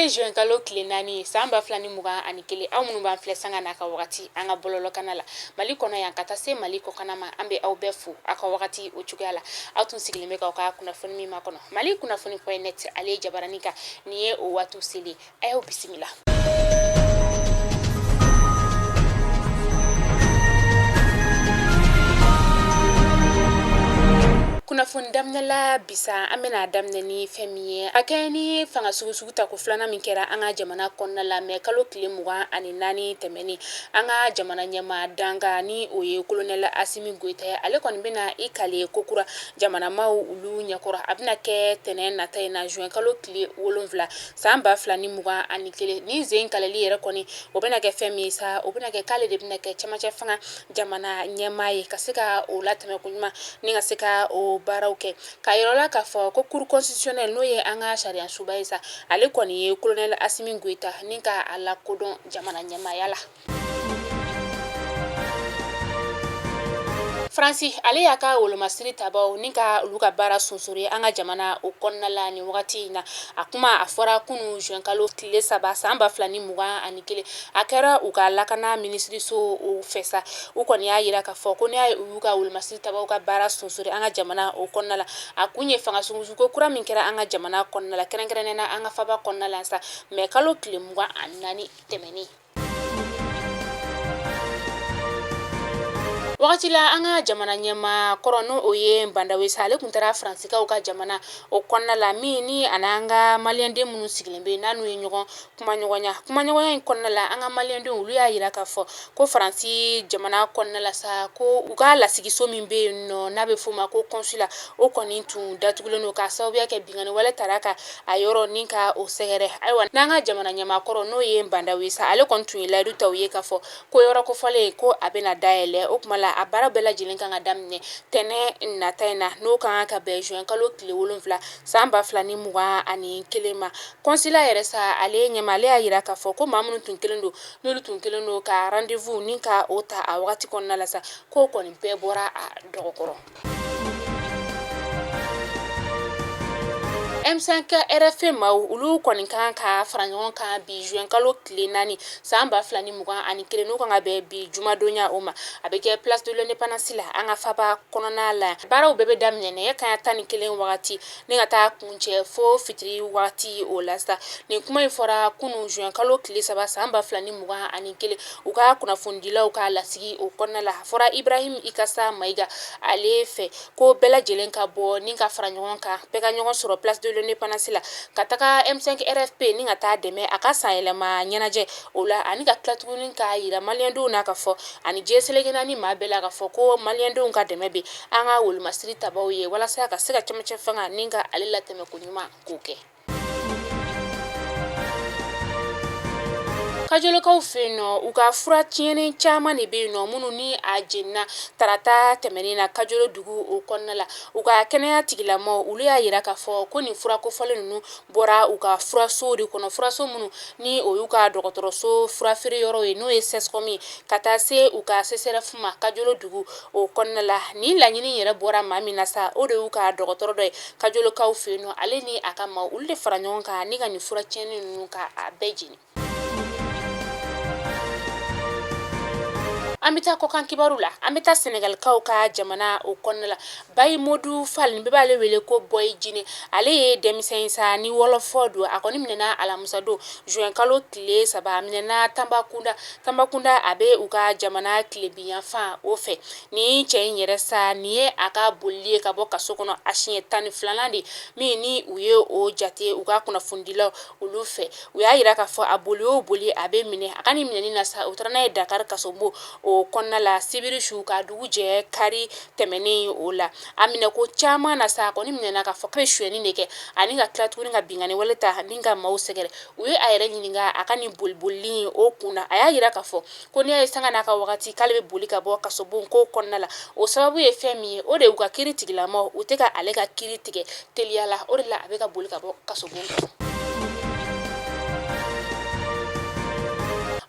ye juin kalo tile 4 san 2021. Aw minnu b'an filɛ sanga n'a ka wagati an ka bɔlɔlɔkana la Mali kɔnɔ yan ka taa se Mali kɔkana ma, an bɛ aw bɛɛ fo aw ka wagati o cogoya la. Aw tun sigilen bɛ k'aw ka kunnafoni min makɔnɔ Mali kunnafoni point net ale ye jabaranin kan, nin ye o waati selen. A y'aw bisimila. Kunnafoni daminɛ la bisa, an bɛna daminɛ ni fɛn min ye, a kɛɲɛ ni fanga sugusugu tako filanan min kɛra an ka jamana kɔnɔna la mɛ kalo tile 24 tɛmɛnen. An ka jamana ɲɛmaa dankan ni o ye kolonɛli Asimi Goyita ye, ale kɔni bɛna i kale kokura jamana maaw olu ɲɛkɔrɔ. A bɛna kɛ tɛnɛn nata in na, juin kalo tile 7 san 2021. Nin sen kaleli yɛrɛ kɔni, o bɛna kɛ fɛn min ye sa, o bɛna kɛ k'ale de bɛna kɛ cɛmancɛ fanga jamana ɲɛmaa ye, ka se ka o latɛmɛ koɲuman ni ka se ka o baaraw kɛ. K'a yira la k'a fɔ ko cour constitutionnelle, n'o ye an ka sariyasoba ye sa, ale kɔni ye kolonɛli Asimi Goyita ni ka a lakodɔn jamana ɲɛmaaya la. Faransi ale y'a ka wolomasiri tabaw ni ka olu ka baara sonsori an ka jamana o kɔnɔna la nin wagati in na. A kuma a fɔra kunun juin kalo tile 3 san 2021. A kɛra u ka lakana minisiriso o fɛ sa. U kɔni y'a yira k'a fɔ ko n'i y'a ye u y'u ka wolomasiri tabaw ka baara sonsori an ka jamana o kɔnɔna la, a kun ye fanga sugusugu kura min kɛra an ka jamana kɔnɔna la, kɛrɛnkɛrɛnnen na an ka faba kɔnɔna la sa, mɛ kalo tile 24 tɛmɛnen. Wagati la an ka jamana ɲɛmaa kɔrɔ, n'o o ye Bah N'Daw ye sa, ale tun taara Faransikaw ka jamana o kɔnɔna la, min ni a n'an ka maliyɛnden minnu sigilen bɛ n'a n'u ye ɲɔgɔn kumaɲɔgɔnya. Kumaɲɔgɔnya in kɔnɔna la, an ka maliyɛndenw olu y'a yira k'a fɔ ko Faransi jamana kɔnɔna la sa, ko u ka lasigiso min bɛ yen nɔ n'a bɛ f'o ma ko consulat, o kɔni tun datugulen don k'a sababuya kɛ binkanni wale taara ka a yɔrɔ ni ka o sɛgɛrɛ. Ayiwa, n'an ka jamana ɲɛmaa kɔrɔ, n'o ye Bah N'Daw ye sa, ale kɔni tun ye layidu ta u ye k'a fɔ ko yɔrɔ kofɔlen ko a bɛna dayɛlɛ. O tuma la a baara bɛɛ lajɛlen kan ka daminɛ tɛnɛn nata in na, n'o kan ka bɛn juin kalo tile 7 san 2021 ma. Consulat yɛrɛ sa, ale ɲɛmaa, ale y'a yira k'a fɔ ko maa minnu tun kɛlen don, n'olu tun kɛlen don ka rendez-vous ni ka o ta a wagati kɔnɔna la sa, k'o kɔni bɛɛ bɔra a dɔgɔkɔrɔ. M5 RFP maaw olu kɔni kan ka fara ɲɔgɔn kan bi juin kalo tile 4 san 2021, n'o kan ka bɛn bi jumadonya o ma. A bɛ kɛ place de l'indépendance la, an ka faba kɔnɔna la. Baaraw bɛɛ bɛ daminɛ nɛgɛ kanɲɛ 11 wagati ni ka taa kuncɛ fo fitiri wagati o la sa. Nin kuma in fɔra kunun juin kalo tile 3 san 2021, u ka kunnafonidilaw ka lasigi o kɔnɔna la. A fɔra Ibrahim Ikasa Mayiga ale fɛ ko bɛɛ lajɛlen ka bɔ ni ka fara ɲɔgɔn kan, bɛɛ ka ɲɔgɔn sɔrɔ place de l'indépendance la, ka taga M5 RFP ni ka taa dɛmɛ a ka sanyɛlɛma ɲɛnajɛ o la, ani ka tila tuguni k'a yira maliyɛndenw na k'a fɔ, ani diɲɛ seleke naani maa bɛɛ la k'a fɔ ko maliyɛndenw ka dɛmɛ bɛ an ka wolomasiri tabaw ye, walasa ka se ka cɛmancɛ fanga ni ka ale latɛmɛ ko ɲuman k'o kɛ. Kajolokaw fɛ yen nɔ, u ka fura tiɲɛnen caman de bɛ yen nɔ minnu ni a jenina tarata tɛmɛnen na Kajolo dugu o kɔnɔna la. U ka kɛnɛya tigilamɔgɔw olu y'a yira k'a fɔ ko nin fura kofɔlen ninnu bɔra u ka furaso de kɔnɔ, furaso minnu ni o y'u ka dɔgɔtɔrɔso furafeere yɔrɔ ye, n'o ye CSCOM ye, ka taa se u ka CSRéf ma Kajolo dugu o kɔnɔna la. Nin laɲini yɛrɛ bɔra maa min na sa, o de y'u ka dɔgɔtɔrɔ dɔ ye Kajolokaw fɛ yen nɔ. Ale ni a ka maaw olu de fara ɲɔgɔn kan ni ka nin fura tiɲɛnen ninnu ka a bɛɛ jeni. An bɛ taa kɔkan kibaru la. An bɛ taa Sɛnɛgalikaw ka jamana o kɔnɔna la. Bayi Modu Fall, nin bɛɛ b'ale wele ko Boy Djiné, ale ye denmisɛn sa ni wɔlɔfɔ don. A kɔni minɛna alamisadon juin kalo tile 3, a minɛna Tambacounda. Tambacounda a bɛ u ka jamana tilebinyanfan o fɛ. Nin cɛ in yɛrɛ sa, nin ye a ka bolili ye ka bɔ kaso kɔnɔ a siɲɛ 12nan de min ni u ye o jate u ka kunnafonidilaw olu fɛ. U y'a yira k'a fɔ a boli o boli a bɛ minɛ. A ka nin minɛni na sa, u taara n'a ye Dakar kasobon o kɔnɔna la sibiri su ka dugu jɛ kari tɛmɛnen o la. A minɛ ko caman na sa, a kɔni minɛna k'a fɔ k'a bɛ sonyɛni de kɛ ani ka tila tuguni ka binkanni wale ta ni ka maaw sɛgɛrɛ. U ye a yɛrɛ ɲininka a ka nin bolibolili o kun na. A y'a yira k'a fɔ ko n'i y'a ye sanga n'a ka wagati k'ale bɛ boli ka bɔ kasobon ko kɔnɔna la, o sababu ye fɛn min ye, o de y'u ka kiri tigilamaw u tɛ ka ale ka kiri tigɛ teliya la, o de la a bɛ ka boli ka bɔ kasobon kɔnɔ.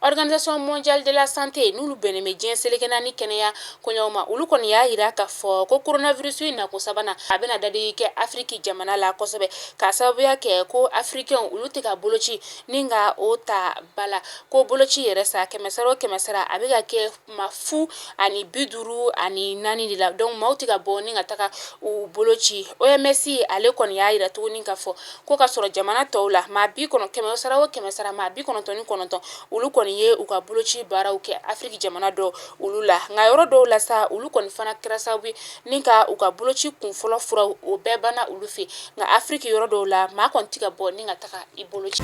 Organisation mondiale de la santé, n'olu bɛnnen bɛ diɲɛ seleke naani kɛnɛya koɲɛw ma, olu kɔni y'a yira k'a fɔ ko coronavirus in nako sabanan, a bɛna dadigi kɛ Afiriki jamana la kosɛbɛ, k'a sababuya kɛ ko Africain olu tɛ ka boloci ni ka o ta ba la. Ko boloci yɛrɛ sa, kɛmɛsara o kɛmɛsara, a bɛ ka kɛ ma 0.54 de la. Donc maaw tɛ ka bɔ ni ka taga u boloci. OMS ale kɔni y'a yira tuguni k'a fɔ ko ka sɔrɔ jamana tɔw la, maa bi kɔnɔ, kɛmɛ sara o kɛmɛ sara, maa 99 olu kɔni ye u ka boloci baaraw kɛ Afiriki jamana dɔw olu la. Nka yɔrɔ dɔw la sa, olu kɔni fana kɛra sababu ye ni ka u ka boloci kunfɔlɔ furaw o bɛɛ banna olu fɛ. Nka Afiriki yɔrɔ dɔw la, maa kɔni tɛ ka bɔ ni ka taga i boloci.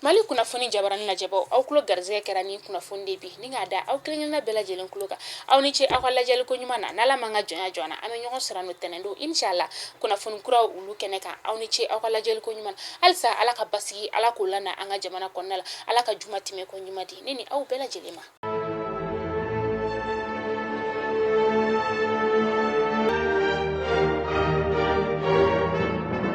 Mali kunnafoni jabarani lajɛbaw, aw tulo garisɛgɛ kɛra ni kunnafoni de bi ni k'a da aw kelenkelenna bɛɛ lajɛlen tulo kan. Aw ni ce aw ka lajɛli ko ɲuman na. N'Ala m'an ka jɔnya jɔ an na, an bɛ ɲɔgɔn sɔrɔ no tɛnɛndon, inshallah, kunnafoni kuraw olu kɛnɛ kan. Aw ni ce aw ka lajɛli ko ɲuman na. Halisa Ala ka basigi, Ala k'o lana an ka jamana kɔnɔna la. Ala ka juma tɛmɛ ko ɲuman di ne ni aw bɛɛ lajɛlen ma.